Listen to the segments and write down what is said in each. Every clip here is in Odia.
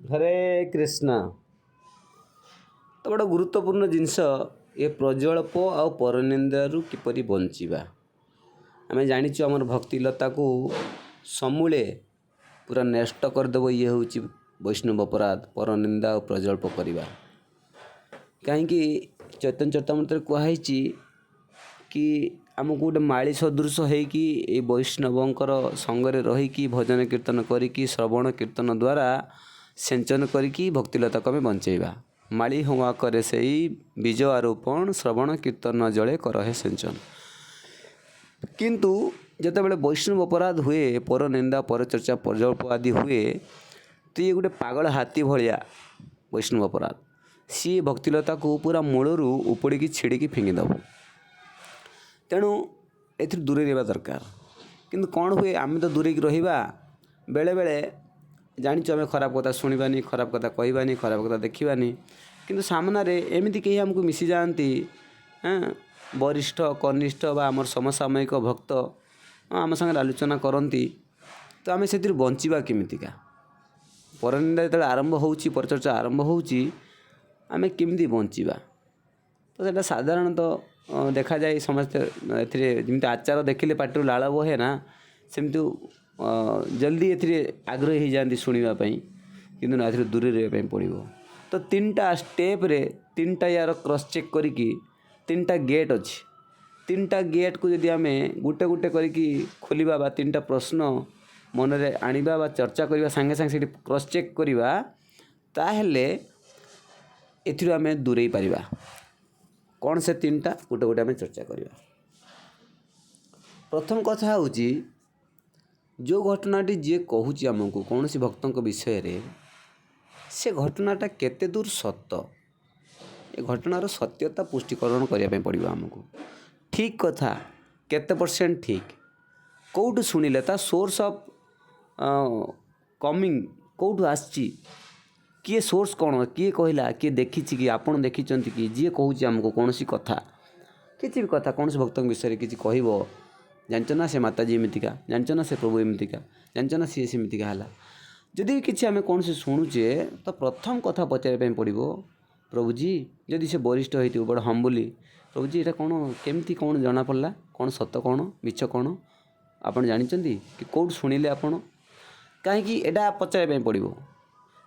ହରେ କୃଷ୍ଣ। ତ ବଡ଼ ଗୁରୁତ୍ୱପୂର୍ଣ୍ଣ ଜିନିଷ ଏ ପ୍ରଜଳ୍ପ ଆଉ ପରନିନ୍ଦାରୁ କିପରି ବଞ୍ଚିବା। ଆମେ ଜାଣିଛୁ, ଆମର ଭକ୍ତିଲତାକୁ ସମୂଳେ ପୁରା ନଷ୍ଟ କରିଦେବ। ଇଏ ହେଉଛି ବୈଷ୍ଣବ ଅପରାଧ, ପରନିନ୍ଦା ଆଉ ପ୍ରଜଳ୍ପ କରିବା। କାହିଁକି ଚୈତନ୍ୟ ଚରିତାମୃତରେ କୁହାହେଇଛି କି ଆମକୁ ଗୋଟେ ମାଳି ସଦୃଶ ହେଇକି ଏଇ ବୈଷ୍ଣବଙ୍କର ସଙ୍ଗରେ ରହିକି, ଭଜନ କୀର୍ତ୍ତନ କରିକି, ଶ୍ରବଣ କୀର୍ତ୍ତନ ଦ୍ୱାରା ସିଞ୍ଚନ କରିକି ଭକ୍ତିଲତାକୁ ଆମେ ବଞ୍ଚେଇବା। ମାଳି ହୁଆ କରେ ସେଇ ବୀଜ ଆରୋପଣ, ଶ୍ରବଣ କୀର୍ତ୍ତନ ଜଳେ କରହେ ସିଞ୍ଚନ। କିନ୍ତୁ ଯେତେବେଳେ ବୈଷ୍ଣବ ଅପରାଧ ହୁଏ, ପର ନିନ୍ଦା, ପରଚର୍ଚ୍ଚା, ପ୍ରଜଳ୍ପ ଆଦି ହୁଏ, ତ ଇଏ ଗୋଟେ ପାଗଳ ହାତୀ ଭଳିଆ ବୈଷ୍ଣବ ଅପରାଧ। ସିଏ ଭକ୍ତିଲତାକୁ ପୁରା ମୂଳରୁ ଉପୁଡ଼ିକି, ଛିଡ଼ିକି ଫିଙ୍ଗିଦେବ। ତେଣୁ ଏଥିରୁ ଦୂରେଇ ରହିବା ଦରକାର। କିନ୍ତୁ କ'ଣ ହୁଏ, ଆମେ ତ ଦୂରେଇକି ରହିବା ବେଳେବେଳେ ଜାଣିଛୁ, ଆମେ ଖରାପ କଥା ଶୁଣିବାନି, ଖରାପ କଥା କହିବାନି, ଖରାପ କଥା ଦେଖିବାନି। କିନ୍ତୁ ସାମ୍ନାରେ ଏମିତି କେହି ଆମକୁ ମିଶିଯାଆନ୍ତି, ବରିଷ୍ଠ, କନିଷ୍ଠ ବା ଆମର ସମସାମୟିକ ଭକ୍ତ ଆମ ସାଙ୍ଗରେ ଆଲୋଚନା କରନ୍ତି, ତ ଆମେ ସେଥିରୁ ବଞ୍ଚିବା କେମିତିକା? ପରନିନ୍ଦା ଯେତେବେଳେ ଆରମ୍ଭ ହେଉଛି, ପରଚର୍ଚ୍ଚା ଆରମ୍ଭ ହେଉଛି, ଆମେ କେମିତି ବଞ୍ଚିବା? ତ ସେଇଟା ସାଧାରଣତଃ ଦେଖାଯାଏ, ସମସ୍ତେ ଏଥିରେ ଯେମିତି ଆଚାର ଦେଖିଲେ ପାଟିରୁ ଲାଳ ବୋହେ ନା, ସେମିତି ଜଲ୍ଦି ଏଥିରେ ଆଗ୍ରହୀ ହେଇଯାଆନ୍ତି ଶୁଣିବା ପାଇଁ। କିନ୍ତୁ ନା, ଏଥିରୁ ଦୂରରେ ରହିବା ପାଇଁ ପଡ଼ିବ। ତ ତିନିଟା ଷ୍ଟେପ୍ରେ, ତିନିଟା ୟାର କ୍ରସ୍ ଚେକ୍ କରିକି ତିନିଟା ଗେଟ୍ ଅଛି। ତିନିଟା ଗେଟ୍କୁ ଯଦି ଆମେ ଗୋଟେ ଗୋଟେ କରିକି ଖୋଲିବା ବା ତିନିଟା ପ୍ରଶ୍ନ ମନରେ ଆଣିବା ବା ଚର୍ଚ୍ଚା କରିବା, ସାଙ୍ଗେ ସାଙ୍ଗେ ସେଇଠି କ୍ରସ୍ ଚେକ୍ କରିବା, ତାହେଲେ ଏଥିରୁ ଆମେ ଦୂରେଇ ପାରିବା। କ'ଣ ସେ ତିନିଟା, ଗୋଟେ ଗୋଟେ ଆମେ ଚର୍ଚ୍ଚା କରିବା। ପ୍ରଥମ କଥା ହେଉଛି, ଯେଉଁ ଘଟଣାଟି ଯିଏ କହୁଛି ଆମକୁ କୌଣସି ଭକ୍ତଙ୍କ ବିଷୟରେ, ସେ ଘଟଣାଟା କେତେ ଦୂର ସତ? ଏ ଘଟଣାର ସତ୍ୟତା ପୁଷ୍ଟିକରଣ କରିବା ପାଇଁ ପଡ଼ିବ ଆମକୁ। ଠିକ୍ କଥା, କେତେ ପରସେଣ୍ଟ ଠିକ୍, କେଉଁଠୁ ଶୁଣିଲେ, ତା ସୋର୍ସ ଅଫ୍ କମିଂ କେଉଁଠୁ ଆସିଛି, କିଏ, ସୋର୍ସ କ'ଣ, କିଏ କହିଲା, କିଏ ଦେଖିଛି କି, ଆପଣ ଦେଖିଛନ୍ତି କି? ଯିଏ କହୁଛି ଆମକୁ କୌଣସି କଥା, କିଛି ବି କଥା, କୌଣସି ଭକ୍ତଙ୍କ ବିଷୟରେ କିଛି କହିବ, ଜାଣିଛ ନା ସେ ମାତାଜୀ ଏମିତିକା, ଜାଣିଛ ନା ସେ ପ୍ରଭୁ ଏମିତିକା, ଜାଣିଛ ନା ସିଏ ସେମିତିକା ହେଲା, ଯଦି କିଛି ଆମେ କୌଣସି ଶୁଣୁଛେ, ତ ପ୍ରଥମ କଥା ପଚାରିବା ପାଇଁ ପଡ଼ିବ, ପ୍ରଭୁଜୀ, ଯଦି ସେ ବରିଷ୍ଠ ହେଇଥିବ, ବଡ଼ ହମ୍ବୁଲି, ପ୍ରଭୁଜୀ, ଏଇଟା କ'ଣ, କେମିତି କ'ଣ ଜଣାପଡ଼ିଲା, କ'ଣ ସତ, କ'ଣ ମିଛ, କ'ଣ ଆପଣ ଜାଣିଛନ୍ତି କି, କେଉଁଠୁ ଶୁଣିଲେ ଆପଣ? କାହିଁକି ଏଇଟା ପଚାରିବା ପାଇଁ ପଡ଼ିବ।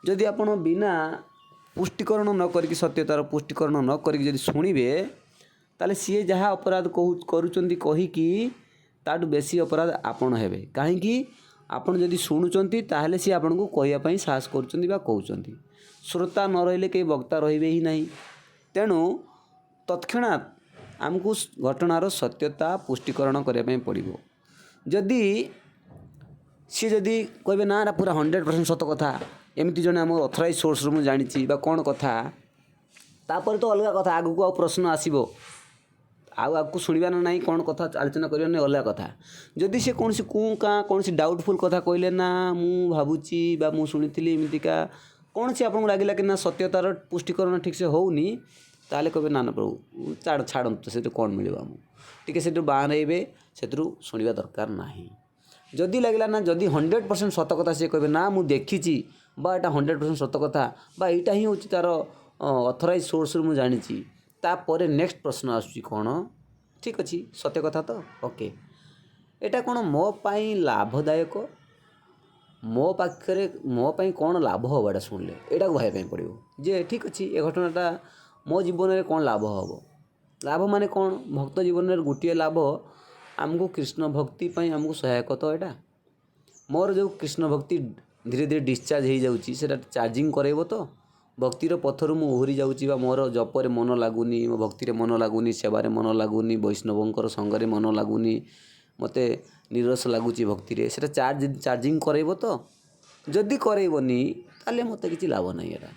ଯଦି ଆପଣ ବିନା ପୁଷ୍ଟିକରଣ ନ କରିକି, ସତ୍ୟତାର ପୁଷ୍ଟିକରଣ ନ କରିକି ଯଦି ଶୁଣିବେ, ତାହେଲେ ସିଏ ଯାହା ଅପରାଧ କରୁଛନ୍ତି କହିକି, ତାଠୁ ବେଶୀ ଅପରାଧ ଆପଣ ହେବେ। କାହିଁକି? ଆପଣ ଯଦି ଶୁଣୁଛନ୍ତି, ତାହେଲେ ସିଏ ଆପଣଙ୍କୁ କହିବା ପାଇଁ ସାହସ କରୁଛନ୍ତି ବା କହୁଛନ୍ତି। ଶ୍ରୋତା ନ ରହିଲେ କେହି ବକ୍ତା ରହିବେ ହିଁ ନାହିଁ। ତେଣୁ ତତ୍କ୍ଷଣାତ୍ ଆମକୁ ଘଟଣାର ସତ୍ୟତା ପୁଷ୍ଟିକରଣ କରିବା ପାଇଁ ପଡ଼ିବ। ଯଦି ସିଏ ଯଦି କହିବେ, ନା, ଏଇଟା ପୁରା 100% ସତ କଥା, ଏମିତି ଜଣେ ଆମ ଅଥରାଇଜ୍ ସୋର୍ସରୁ ମୁଁ ଜାଣିଛି ବା କ'ଣ କଥା, ତାପରେ ତ ଅଲଗା କଥା। ଆଗକୁ ଆଉ ପ୍ରଶ୍ନ ଆସିବ, ଆଉ ଆଗକୁ ଶୁଣିବା ନା ନାହିଁ, କ'ଣ କଥା ଆଲୋଚନା କରିବା ନା, ଅଲଗା କଥା। ଯଦି ସେ କୌଣସି କୁଁ କାଁ, କୌଣସି ଡାଉଟଫୁଲ୍ କଥା କହିଲେ, ନା, ମୁଁ ଭାବୁଛି ବା ମୁଁ ଶୁଣିଥିଲି ଏମିତିକା, କୌଣସି ଆପଣଙ୍କୁ ଲାଗିଲା କି ନା, ସତ୍ୟତାର ପୁଷ୍ଟିକରଣ ଠିକ୍ସେ ହେଉନି, ତାହେଲେ କହିବେ, ନା ନା ପ୍ରଭୁ, ଛାଡ଼ନ୍ତୁ, ସେଥିରୁ କ'ଣ ମିଳିବ ଆମକୁ? ଟିକେ ସେଥିରୁ ବାହାରେଇବେ, ସେଥିରୁ ଶୁଣିବା ଦରକାର ନାହିଁ। ଯଦି ଲାଗିଲା ନା, ଯଦି 100% ସତ କଥା ସିଏ କହିବେ, ନା, ମୁଁ ଦେଖିଛି ବା ଏଇଟା 100% ସତ କଥା ବା ଏଇଟା ହିଁ ହେଉଛି ତା'ର ଅଥରାଇଜ୍ ସୋର୍ସରୁ ମୁଁ ଜାଣିଛି, ତାପରେ ନେକ୍ସଟ ପ୍ରଶ୍ନ ଆସୁଛି କ'ଣ? ଠିକ୍ ଅଛି, ସତ୍ୟ କଥା ତ, ଓକେ, ଏଇଟା କ'ଣ ମୋ ପାଇଁ ଲାଭଦାୟକ? ମୋ ପାଖରେ, ମୋ ପାଇଁ କ'ଣ ଲାଭ ହେବ ଏଇଟା ଶୁଣିଲେ? ଏଇଟାକୁ ଭାବିବା ପାଇଁ ପଡ଼ିବ ଯେ ଠିକ୍ ଅଛି, ଏ ଘଟଣାଟା ମୋ ଜୀବନରେ କ'ଣ ଲାଭ ହେବ? ଲାଭ ମାନେ କ'ଣ? ଭକ୍ତ ଜୀବନରେ ଗୋଟିଏ ଲାଭ, ଆମକୁ କୃଷ୍ଣ ଭକ୍ତି ପାଇଁ ଆମକୁ ସହାୟକ ତ ଏଇଟା? ମୋର ଯେଉଁ କୃଷ୍ଣ ଭକ୍ତି ଧୀରେ ଧୀରେ ଡିସଚାର୍ଜ ହେଇଯାଉଛି, ସେଇଟା ଚାର୍ଜିଂ କରାଇବ ତ? ଭକ୍ତିର ପଥରୁ ମୁଁ ଓହରି ଯାଉଛି ବା ମୋର ଜପରେ ମନ ଲାଗୁନି, ମୋ ଭକ୍ତିରେ ମନ ଲାଗୁନି, ସେବାରେ ମନ ଲାଗୁନି, ବୈଷ୍ଣବଙ୍କର ସଙ୍ଗରେ ମନ ଲାଗୁନି, ମୋତେ ନିରସ ଲାଗୁଛି ଭକ୍ତିରେ, ସେଇଟା ଚାର୍ଜିଂ କରାଇବ ତ? ଯଦି କରାଇବନି, ତାହେଲେ ମୋତେ କିଛି ଲାଭ ନାହିଁ ଏଇଟା।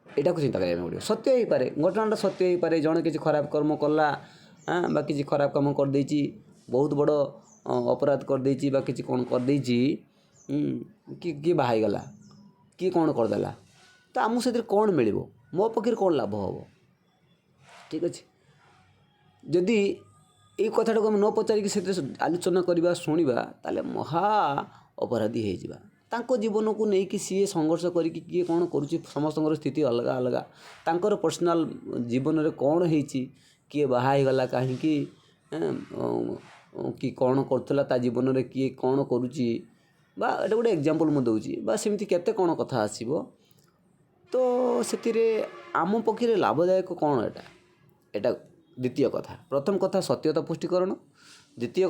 ଏଇଟାକୁ ଚିନ୍ତା କରିବା ପାଇଁ ପଡ଼ିବ। ସତ୍ୟ ହେଇପାରେ, ଘଟଣାଟା ସତ୍ୟ ହେଇପାରେ। ଜଣେ କିଛି ଖରାପ କର୍ମ କଲା ବା କିଛି ଖରାପ କାମ କରିଦେଇଛି, ବହୁତ ବଡ଼ ଅପରାଧ କରିଦେଇଛି ବା କିଛି କ'ଣ କରିଦେଇଛି, କି କିଏ ବାହା ହେଇଗଲା, କିଏ କ'ଣ କରିଦେଲା, ତ ଆମକୁ ସେଥିରେ କ'ଣ ମିଳିବ? ମୋ ପାଖରେ କ'ଣ ଲାଭ ହେବ? ଠିକ୍ ଅଛି, ଯଦି ଏଇ କଥାଟାକୁ ଆମେ ନ ପଚାରିକି ସେଥିରେ ଆଲୋଚନା କରିବା, ଶୁଣିବା, ତାହେଲେ ମହା ଅପରାଧୀ ହେଇଯିବା। ତାଙ୍କ ଜୀବନକୁ ନେଇକି ସିଏ ସଂଘର୍ଷ କରିକି କିଏ କ'ଣ କରୁଛି, ସମସ୍ତଙ୍କର ସ୍ଥିତି ଅଲଗା ଅଲଗା। ତାଙ୍କର ପର୍ସନାଲ୍ ଜୀବନରେ କ'ଣ ହେଇଛି, କିଏ ବାହା ହେଇଗଲା କାହିଁକି, କି କ'ଣ କରୁଥିଲା ତା ଜୀବନରେ, କିଏ କ'ଣ କରୁଛି, ବା ଏଇଟା ଗୋଟେ ଏଗ୍ଜାମ୍ପଲ୍ ମୁଁ ଦେଉଛି, ବା ସେମିତି କେତେ କ'ଣ କଥା ଆସିବ। ତ ସେଥିରେ ଆମ ପକ୍ଷରେ ଲାଭଦାୟକ କ'ଣ ଏଇଟା? ଏଇଟା ଦ୍ୱିତୀୟ କଥା। ପ୍ରଥମ କଥା ସତ୍ୟତା ପୁଷ୍ଟିକରଣ, ଦ୍ୱିତୀୟ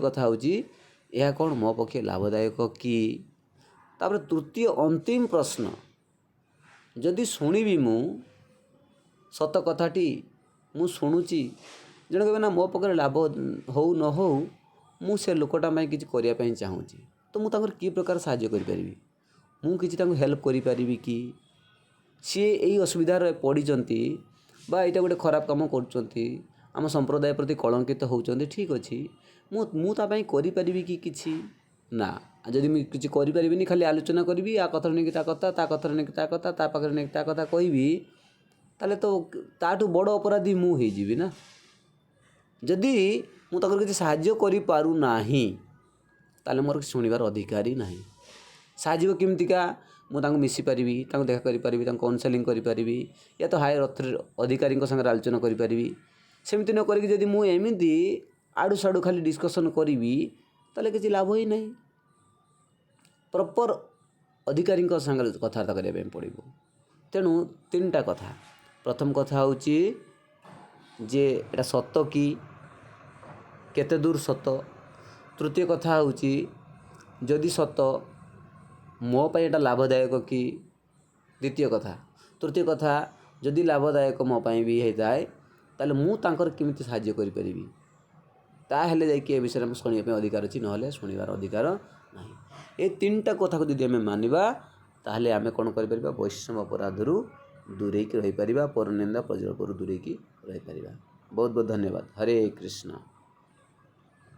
କଥା ହେଉଛି ଏହା କ'ଣ ମୋ ପକ୍ଷେ ଲାଭଦାୟକ କି? ତାପରେ ତୃତୀୟ ଅନ୍ତିମ ପ୍ରଶ୍ନ, ଯଦି ଶୁଣିବି ମୁଁ ସତ କଥାଟି, ମୁଁ ଶୁଣୁଛି, ଜଣେ କହିବେ ନା, ମୋ ପାଖରେ ଲାଭ ହଉ ନ ହଉ, ମୁଁ ସେ ଲୋକଟା ପାଇଁ କିଛି କରିବା ପାଇଁ ଚାହୁଁଛି, ତ ମୁଁ ତାଙ୍କର କି ପ୍ରକାର ସାହାଯ୍ୟ କରିପାରିବି? ମୁଁ କିଛି ତାଙ୍କୁ ହେଲ୍ପ କରିପାରିବି କି? ସିଏ ଏଇ ଅସୁବିଧାରେ ପଡ଼ିଛନ୍ତି ବା ଏଇଟା ଗୋଟେ ଖରାପ କାମ କରୁଛନ୍ତି, ଆମ ସମ୍ପ୍ରଦାୟ ପ୍ରତି କଳଙ୍କିତ ହେଉଛନ୍ତି, ଠିକ୍ ଅଛି, ମୁଁ ତା ପାଇଁ କରିପାରିବି କି କିଛି? ନା, ଯଦି ମୁଁ କିଛି କରିପାରିବିନି, ଖାଲି ଆଲୋଚନା କରିବି, ୟା କଥାରେ ନେଇକି ତା କଥା, ତା କଥାରେ ନେଇକି ତା କଥା, ତା ପାଖରେ ନେଇକି ତା କଥା କହିବି, ତାହେଲେ ତ ତାଠୁ ବଡ଼ ଅପରାଧୀ ମୁଁ ହେଇଯିବି ନା। ଯଦି ମୁଁ ତାଙ୍କର କିଛି ସାହାଯ୍ୟ କରିପାରୁନାହିଁ, ତାହେଲେ ମୋର ଶୁଣିବାର ଅଧିକାର ହିଁ ନାହିଁ। ସାହାଯ୍ୟ କେମିତିକା? ମୁଁ ତାଙ୍କୁ ମିଶିପାରିବି, ତାଙ୍କୁ ଦେଖା କରିପାରିବି, ତାଙ୍କୁ କାଉନସେଲିଂ କରିପାରିବି, ୟା ତ ହାୟର ଅଧିକାରୀଙ୍କ ସାଙ୍ଗରେ ଆଲୋଚନା କରିପାରିବି। ସେମିତି ନ କରିକି ଯଦି ମୁଁ ଏମିତି ଆଡ଼ୁ ସାଡ଼ୁ ଖାଲି ଡିସ୍କସନ୍ କରିବି, ତାହେଲେ କିଛି ଲାଭ ହିଁ ନାହିଁ। ପ୍ରପର୍ ଅଧିକାରୀଙ୍କ ସାଙ୍ଗରେ କଥାବାର୍ତ୍ତା କରିବା ପାଇଁ ପଡ଼ିବ। ତେଣୁ ତିନିଟା କଥା। ପ୍ରଥମ କଥା ହେଉଛି ଯେ ଏଇଟା ସତ କି, କେତେ ଦୂର ସତ? ତୃତୀୟ କଥା ହେଉଛି, ଯଦି ସତ, ମୋ ପାଇଁ ଏଇଟା ଲାଭଦାୟକ କି? ଦ୍ୱିତୀୟ କଥା। ତୃତୀୟ କଥା, ଯଦି ଲାଭଦାୟକ ମୋ ପାଇଁ ବି ହେଇଥାଏ, ତାହେଲେ ମୁଁ ତାଙ୍କର କେମିତି ସାହାଯ୍ୟ କରିପାରିବି? ତାହେଲେ ଯାଇକି ଏ ବିଷୟରେ ଆମେ ଶୁଣିବା ପାଇଁ ଅଧିକାର ଅଛି, ନହେଲେ ଶୁଣିବାର ଅଧିକାର ନାହିଁ। ଏ ତିନିଟା କଥାକୁ ଯଦି ଆମେ ମାନିବା, ତାହେଲେ ଆମେ କ'ଣ କରିପାରିବା? ବୈଷ୍ଣବ ଅପରାଧରୁ ଦୂରେଇକି ରହିପାରିବା, ପରନିନ୍ଦା ପ୍ରଜଳ୍ପରୁ ଦୂରେଇକି ରହିପାରିବା। ବହୁତ ବହୁତ ଧନ୍ୟବାଦ। ହରେ କୃଷ୍ଣ।